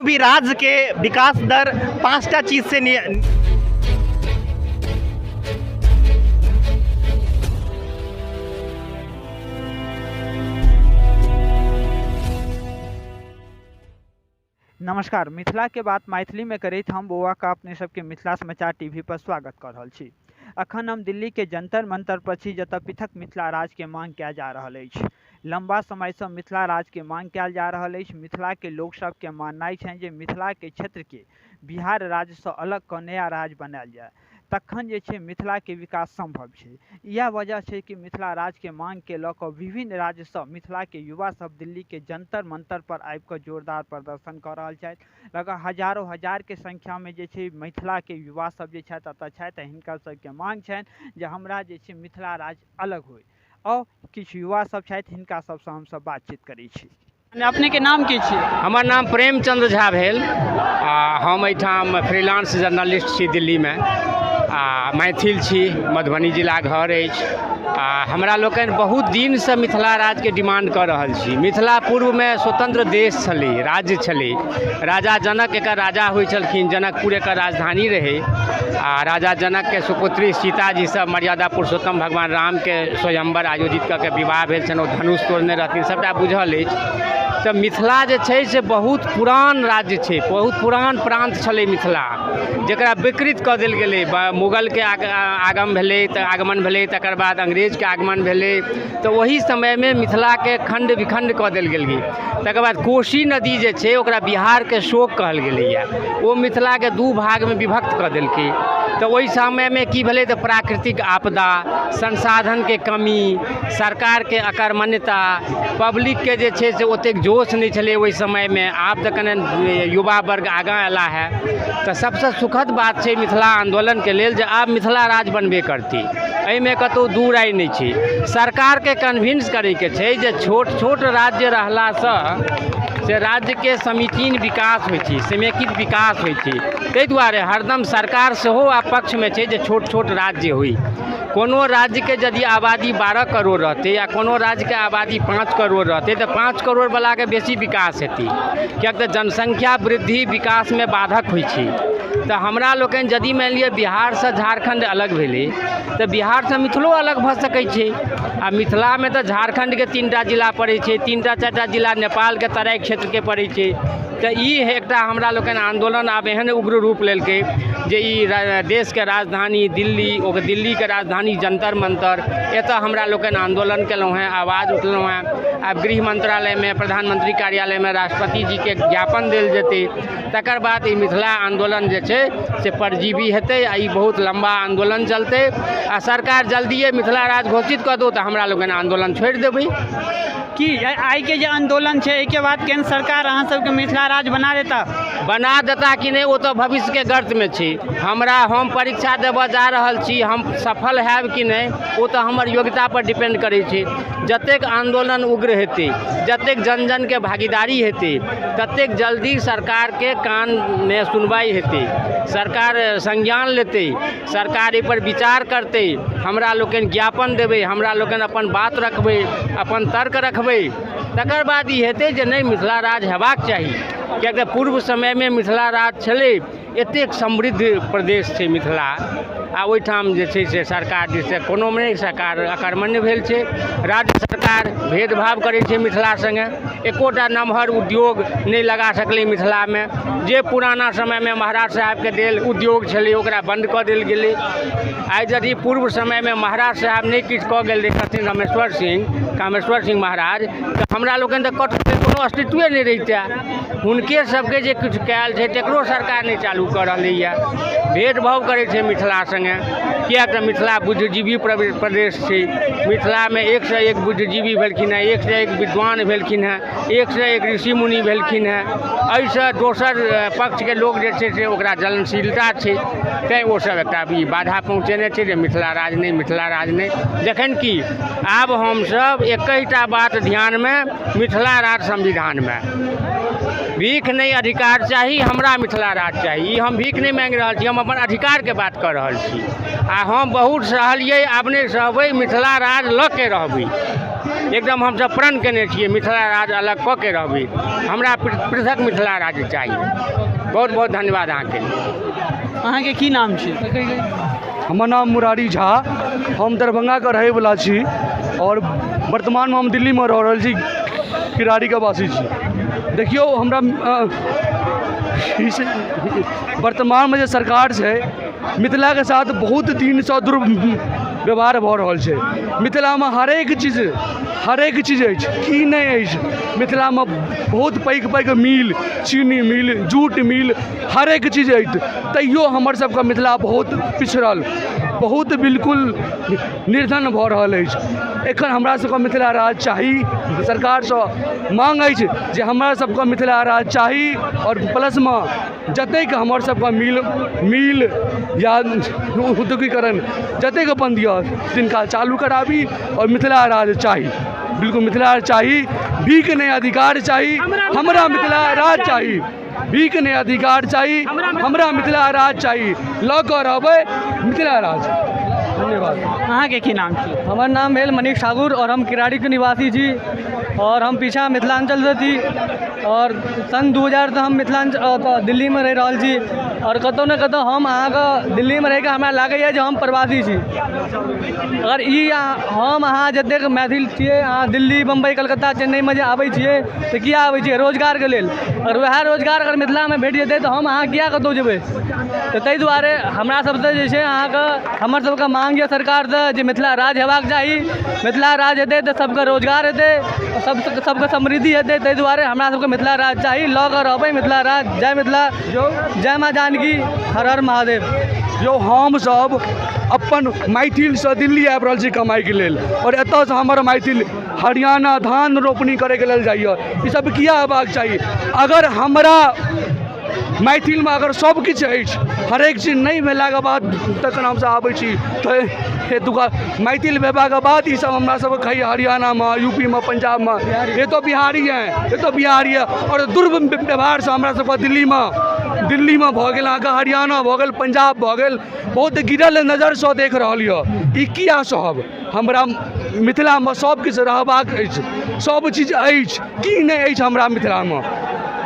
भी राज्य के विकास दर 5टा चीज से नमस्कार, मिथिला के बात मैथिली में करैत हम बौआ का अपने सबके मिथिला समाचार टीवी पर स्वागत कर रहल छी। अखन हम दिल्ली के जंतर मंतर पर छी, जतऽ पृथक मिथिला राज्य के मांग कयल जा रहल अछि। लंबा समय से मिथिला राज्य के मांग कयल जा रहल अछि। मिथिला के लोक सब के माननाइ छनि जे मिथिला के क्षेत्र के बिहार राज्य से अलग कऽ नया राज्य बनायल जाय, तखन जे छै मिथिला के विकास संभव छै। इएह वजह छै कि मिथिला राज्य के मांग के लऽ कऽ विभिन्न राज्य सँ मिथिला के युवा सब दिल्ली के जंतर मंतर पर आबि कऽ जोरदार प्रदर्शन कऽ रहल छथि। लगभग हजारों हजार के संख्या में जे छै मिथिला के युवा सब जे छथि एतऽ छथि। हिनकर सबके मांग छनि जे हमरा जे छै मिथिला राज्य अलग होइ। और किछु युवा सब छथि, हिनका सबसँ हमसब बातचीत करै छी। अपने के नाम की छी? हमर नाम प्रेमचंद्र झा भेल आ हम एहिठाम फ्रीलांस जर्नलिस्ट छी दिल्लीमे आ मैथिल छी, मधुबनी जिला घर अछि आ हमरा लोकनि बहुत दिनसँ मिथिला राज्यके डिमांड कऽ रहल छी। मिथिला पूर्वमे स्वतंत्र देश छलै, राज्य छलै। राजा जनक एकर राजा होइ छलखिन, जनकपुर एकर राजधानी रहै आ राजा जनकके सुपुत्री सीताजीसँ मर्यादा पुरुषोत्तम भगवान रामके स्वयंवर आयोजित कऽ के विवाह भेल छनि, ओ धनुष तोड़ने रहथिन, सभटा बुझल अछि। तऽ मिथिला जे छै से बहुत पुरान राज्य छै, बहुत पुरान प्रान्त छलै मिथिला, जकरा विकृत कऽ देल गेलै। मुगलके आगम भेलै तऽ आगमन भेलै, तकर बाद अंग्रेजके आगमन भेलै, तऽ ओहि समयमे मिथिलाके खण्ड विखण्ड कऽ देल गेलै। तकर बाद कोशी नदी जे छै ओकरा बिहारके शोक कहल गेलैए, ओ मिथिलाके दू भागमे विभक्त कऽ देलकै। तऽ ओहि समयमे की भेलै तऽ प्राकृतिक आपदा, संसाधनके कमी, सरकारके अकर्मण्यता, पब्लिकके जे छै से ओतेक जोश नहि छलै ओहि समयमे। आब तऽ कने युवा वर्ग आगाँ अयला हे, तऽ सबसँ सुखद बात छै मिथिला आन्दोलनके लेल जे आब मिथिला राज्य बनबे करतै, एहिमे कतहु दू राय नहि छै। सरकारके कन्विन्स करैके छै जे छोट छोट राज्य रहलासँ से राज्यके समीचीन विकास होइ छै, समेकित विकास होइ छै। ताहि दुआरे हरदम सरकार सेहो आब पक्षमे छै जे छोट छोट राज्य होइ। कोनो राज्यके यदि आबादी 12 करोड़ रहतै आ कोनो राज्यके आबादी 5 करोड़ रहतै तऽ 5 करोड़वलाके बेसी विकास हेतै, किएक तऽ जनसंख्या वृद्धि विकासमे बाधक होइ छै। तऽ हमरा लोकनि यदि मानि लिअ बिहारसँ झारखण्ड अलग भेलै तऽ बिहारसँ मिथिलो अलग भऽ सकै छै। आ मिथिलामे तऽ झारखण्डके 3टा जिला पड़ै छै, 3टा 4टा जिला नेपालके तराई क्षेत्रके पड़ै छै। तऽ ई एकटा हमरा लोकनि आन्दोलन आब एहन उग्र रूप लेलकै जे ई देशके राजधानी दिल्ली, ओकर दिल्लीके राजधानी जंतर मंतर, एतऽ हमरा लोकनि आन्दोलन केलहुँ हेँ, आवाज उठलहुँ हेँ। आब गृह मंत्रालयमे, प्रधानमंत्री कार्यालयमे राष्ट्रपति जीके ज्ञापन देल जेतै, तकर बाद ई मिथिला आन्दोलन जे छै से परजीवी हेतै आ ई बहुत लम्बा आन्दोलन चलतै। आ सरकार जल्दिए मिथिला राज्य घोषित कऽ दो तऽ हमरा लोकनि आन्दोलन छोड़ि देबै। की आइके जे आन्दोलन छै एहिके बाद केंद्र सरकार अहाँ सबके मिथिला राज्य बना देता? बना देता कि नहि ओ तऽ भविष्यके गर्तमे छै। हम परीक्षा देबऽ जा रहल छी, हम सफल हैब कि नहि ओ तऽ हमर योग्यतापर डिपेंड करै छै। जतेक आन्दोलन उग्र हेतै, जतेक जन जनके भागीदारी हेतै, ततेक जल्दी सरकारके कानमे सुनवाइ हेतै, सरकार संज्ञान लेतै, सरकार एहिपर विचार करतै, हमरा लोकनि ज्ञापन देबै, हमरा लोकनि अपन बात रखबै, अपन तर्क रखबै, तकर बाद ई हेतै जे नहि मिथिला राज्य हेबाक चाही। किएक तऽ पूर्व समयमे मिथिला राज्य छलै, एतेक समृद्ध प्रदेश छै मिथिला, आ ओहिठाम जे छै से सरकार जे छै कोनो नहि, सरकार अकर्मण्य भेल छै। राज्य सरकार भेदभाव करै छै मिथिला सङ्गे, एकोटा नमहर उद्योग नहि लगा सकलै मिथिलामे। जे पुराना समयमे महाराज साहेबके देल उद्योग छलै ओकरा बन्द कऽ देल गेलै। आइ यदि पूर्व समयमे महाराज साहेब नहि किछु कऽ गेल रहितथिन, रामेश्वर सिंह, कामेश्वर सिंह महाराज, तऽ हमरा लोकनि तऽ कतहु कोनो अस्तित्वे नहि रहितै। हुनके सबके जे किछु कयल छै तकरो सरकार नहि चालू कऽ रहलैए, भेदभाव करै छै मिथिला सङ्गे। किएक तऽ मिथिला बुद्धिजीवी प्रदेश छै, मिथिलामे एकसँ एक बुद्धिजीवी भेलखिन हेँ, एकसँ एक विद्वान भेलखिन हेँ, एकसँ एक ऋषि मुनि भेलखिन हेँ। एहिसँ दोसर पक्षके लोक जे छै से ओकरा जलनशीलता छै, तैँ ओसब एकटा ई बाधा पहुँचेने छै जे मिथिला राज्य नहि, मिथिला राज्य नहि। जखन कि आब हमसब एकहिटा बात ध्यानमे, मिथिला राज्य संविधानमे। भीख नहि, अधिकार चाही हमरा, मिथिला राज चाही। ई हम भीख नहि माँगि रहल छी, हम अपन अधिकारके बात कऽ रहल छी। आ हम बहुत सहलियै, आब नहि सहबै, मिथिला राज लऽ के रहबै। एकदम हमसब प्रण केने छियै, मिथिला राज अलग कऽ के रहबै। हमरा पृथक मिथिला राज्य चाही। बहुत बहुत धन्यवाद अहाँके। अहाँके की नाम छी? हमर नाम मुरारी झा, हम दरभंगाके रहैवला छी आओर वर्तमानमे हम दिल्लीमे रहि रहल छी, किरारीके वासी छी। देखियौ, हमरा वर्तमानमे जे सरकार छै, मिथिलाके साथ बहुत दिनसँ दुर्व्यवहार भऽ रहल छै। मिथिलामे हरेक चीज अछि, की नहि अछि? मिथिलामे बहुत पैघ पैघ मिल, चीनी मिल, जूट मिल, हरेक चीज अछि, तैयो हमर सबके मिथिला बहुत पिछड़ल, बहुत बिल्कुल निर्धन भऽ रहल अछि। एखन हमरा सबके मिथिला राज्य चाही। सरकारसँ माँग अछि जे हमरा सबके मिथिला राज्य चाही आओर प्लसमे जतेक हमर सबके मिल या औद्योगिकरण जतेक बन्द यऽ, तिनका चालू कराबी आओर मिथिला राज्य चाही, बिल्कुल मिथिला राज्य चाही। भीख नहि, अधिकार चाही हमरा, मिथिला राज्य चाही। भीख नहि, अधिकार चाही हमरा, मिथिला राज्य चाही। लऽ कऽ रहबै मिथिला राज्य। धन्यवाद। अहाँके की नाम छी? हमर नाम भेल मनीष ठाकुर आओर हम किरारीके निवासी छी आओर हम पीछा मिथिलाञ्चलसँ छी आओर सन 2000सँ हम मिथिलाञ्चल दिल्लीमे रहि रहल छी। आओर कतहु ने कतहु हम अहाँके दिल्लीमे रहिकऽ हमरा लागैए जे हम प्रवासी छी। अगर ई हम अहाँ जतेक मैथिल छियै, अहाँ दिल्ली, बम्बई, कलकत्ता, चेन्नईमे जे आबै छियै, तऽ किया आबै छियै? रोजगारके लेल। अगर वएह रोजगार अगर मिथिलामे भेट जेतै, तऽ हम अहाँ किया कतहु जेबै? तऽ ताहि दुआरे हमरा सबसँ जे छै अहाँके हमर सबके माँग यऽ सरकारसँ जे मिथिला राज्य हेबाक चाही। मिथिला राज्य हेतै तऽ सबके रोजगार हेतै, सब सबके समृद्धि हेतै। ताहि दुआरे हमरा सबके मिथिला राज्य चाही। लऽ कऽ रहबै मिथिला राज्य। जय मिथिला, जय माँ जानकी, हर हर महादेव। यौ, हमसभ अपन मैथिलसँ दिल्ली आबि रहल छी कमाइके लेल आओर एतऽसँ हमर मैथिल हरियाणा धान रोपनी करैके लेल जाइए। ई सब किया हेबाक चाही? अगर हमरा मैथिलमे अगर सब किछु अछि, हरेक चीज नहि भेलाके बाद तखन हमसब आबै छी, तऽ एतुका मैथिल भेलाके बाद ईसब हमरा सबके खाइए हरियाणामे, यूपीमे, पंजाबमे, ये तो बिहारी है, ये तो बिहारी है। आओर दुर्व्यवहारसँ हमरा सबके दिल्लीमे भऽ गेल, अहाँके हरियाणा भऽ गेल, पंजाब भऽ गेल, बहुत गिरल नजरसँ देख रहल यऽ। ई किया सहब? हमरा मिथिलामे सब किछु रहबाक अछि, सब चीज अछि। की नहि अछि हमरा मिथिलामे?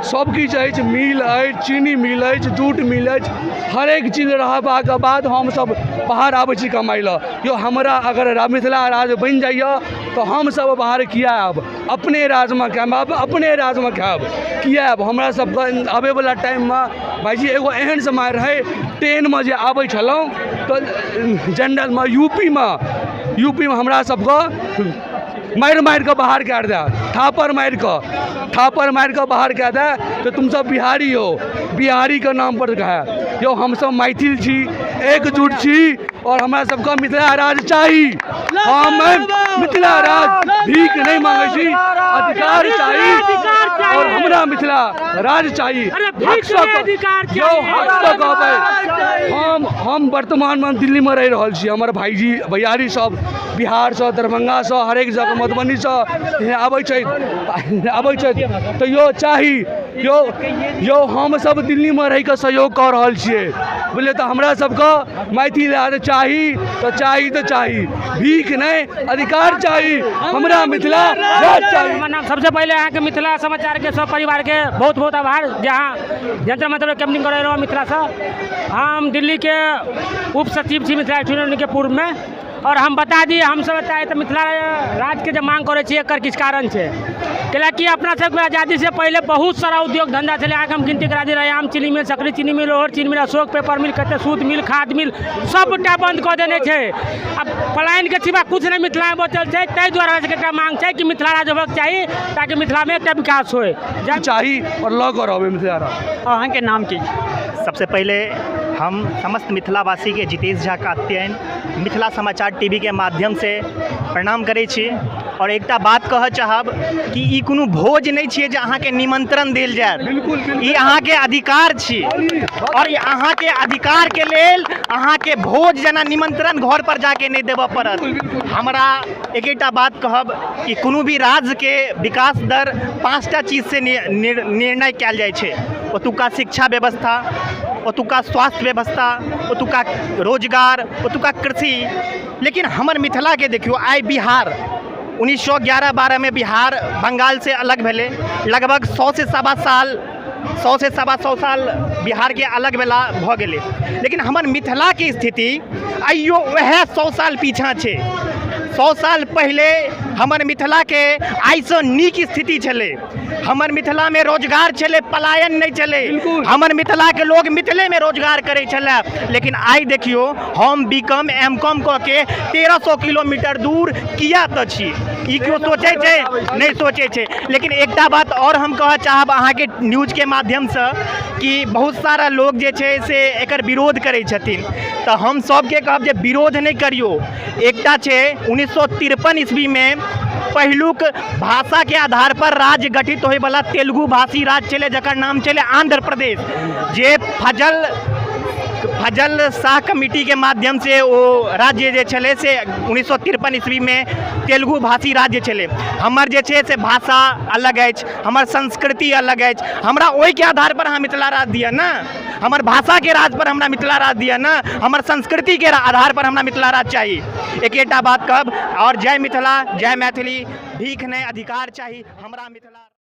सब किछु अछि, मिल अछि, चीनी मिल अछि, जूट मिल अछि, हरेक चीज रहबाके बाद हमसब बाहर आबै छी कमाइ लए। यौ, हमरा अगर मिथिला राज्य बनि जाइए, तऽ हमसब बाहर किया आयब? अपने राज्यमे कमायब, अपने राज्यमे खायब, किया आयब? हमरा सबके आबैवला टाइममे भाइजी एगो एहन समय रहै, ट्रेनमे जे आबै छलहुँ तऽ जनरलमे यूपीमे हमरा सबके मारि मारि कऽ बाहर कए दए, थापड़ मारि कऽ, थापड़ मारि कऽ बाहर कए दए, तऽ तुम सब बिहारी हो, बिहारीके नाम पर कहए। यौ, हमसब मैथिल छी, एकजुट छी आओर हमरा सबके मिथिला राज्य चाही। हम मिथिला राज्य भीख नहि मांगै छी, अधिकार चाही आओर हमरा मिथिला राज्य चाही। हकसँ यौ, हकसँ कहबै। हम वर्तमानमे दिल्लीमे रहि रहल छी। हमर भाईजी भैयारी सब बिहारसँ, दरभंगासँ, हरेक जगह, मधुबनीसँ आबै छथि, तैयो चाही। यौ यौ, हमसब दिल्लीमे रहिकऽ सहयोग कऽ रहल छियै, बुझलियै? तऽ हमरा सबके मैथिल राज्य चाही, तऽ चाही, तऽ चाही। भीख नहि, अधिकार चाही हमरा, मिथिला राज्य चाही। हमर नाम, सबसे पहिले अहाँके मिथिला समाचारके सब परिवारके बहुत बहुत आभार जे अहाँ जंतर मंतर कैम्पिंग करै रहौ मिथिलासँ। हम दिल्लीके उप सचिव छी मिथिला यूनियनके पूर्वमे। आओर हम बता दी, हमसब एतऽ तऽ मिथिला राज्यके जे मांग करै छियै, एकर किछु कारण छै। कैलाकि अपना सबके आज़ादीसँ पहिले बहुत सारा उद्योग धंधा छलै। अहाँके हम गिनती करा दी: रैयाम चीनी मिल, सकरी चीनी मिल, लोहर चीनी मिल, अशोक पेपर मिल, कते सूत मिल, खाद मिल, सबटा बंद कऽ देने छै। आब पलायनके सिवा किछु नहि मिथिलामे बचल छै। ताहि दुआरे हमरा सबके एकटा मांग छै कि मिथिला राज्य होबाक चाही, ताकि मिथिलामे एकटा विकास होय। चाही आओर लऽ कऽ रहबै मिथिला राज्य। अहाँके नाम की छी? सबसे पहिले हम समस्त मिथिलावासीके जितेश झा कात्यायन मिथिला समाचार टीवीके माध्यमसँ प्रणाम करै छी। आओर एकटा बात कहऽ चाहब कि ई कोनो भोज नहि छियै जे अहाँके निमंत्रण देल जायत। बिल्कुल, बिल्कुल। ई अहाँके अधिकार छी आओर ई अहाँके अधिकारके लेल अहाँके भोज जेना निमंत्रण घर पर जाके नहि देबऽ पड़त। हमरा एकेटा बात कहब कि कोनो भी राज्यके विकास दर 5टा चीजसँ निर्णय कयल जाइ छै। ओतुका शिक्षा व्यवस्था, ओतुका स्वास्थ्य व्यवस्था, ओतुका रोजगार, ओतुका कृषि। लेकिन हमर मिथिलाके देखियौ, आइ बिहार 1911-12मे बिहार बंगालसँ अलग भेलै। लगभग 100 से सवा साल, 100 से 125 साल बिहारके अलग भेला भऽ गेलै, लेकिन हमर मिथिलाके स्थिति आइयो वएह 100 साल पीछाँ छै। 100 साल पहिले हमर मिथिलाके आइसँ नीक स्थिति छलै। हमर मिथिलामे रोजगार छलै, पलायन नहि छलै, हमर मिथिलाके लोग मिथिलेमे रोजगार करै छलै। लेकिन आइ देखियौ, हम बी कॉम एम कॉम कऽ के 1300 किलोमीटर दूर किया तऽ छी? ई केओ सोचै छै? नहि सोचै छै। लेकिन एकटा बात आओर हम कहऽ चाहब अहाँके न्यूजके माध्यमसँ कि बहुत सारा लोग जे छै से एकर विरोध करै छथिन, तऽ हम सबके कहब जे विरोध नहि करियौ। एकटा छै 1953 ईस्वीमे पहिलुक भाषाके आधार पर राज्य गठित होइवला तेलुगु भाषी राज्य छलै, जकर नाम छलै आंध्र प्रदेश, जे फजल फजल शाह कमिटीके माध्यमसँ ओ राज्य जे छलै से 1953 ईस्वीमे तेलुगु भाषी राज्य छलै। हमर जे छै से भाषा अलग अछि, हमर संस्कृति अलग अछि। हमरा ओहिके आधार पर अहाँ मिथिला राज्य दिअ ने। हमर भाषाके राज पर हमरा मिथिला राज्य दिअ ने। हमर संस्कृतिके आधार पर हमरा मिथिला राज्य चाही। एकेटा बात कहब आओर, जय मिथिला, जय मैथिली। भीख नहि, अधिकार चाही हमरा मिथिला।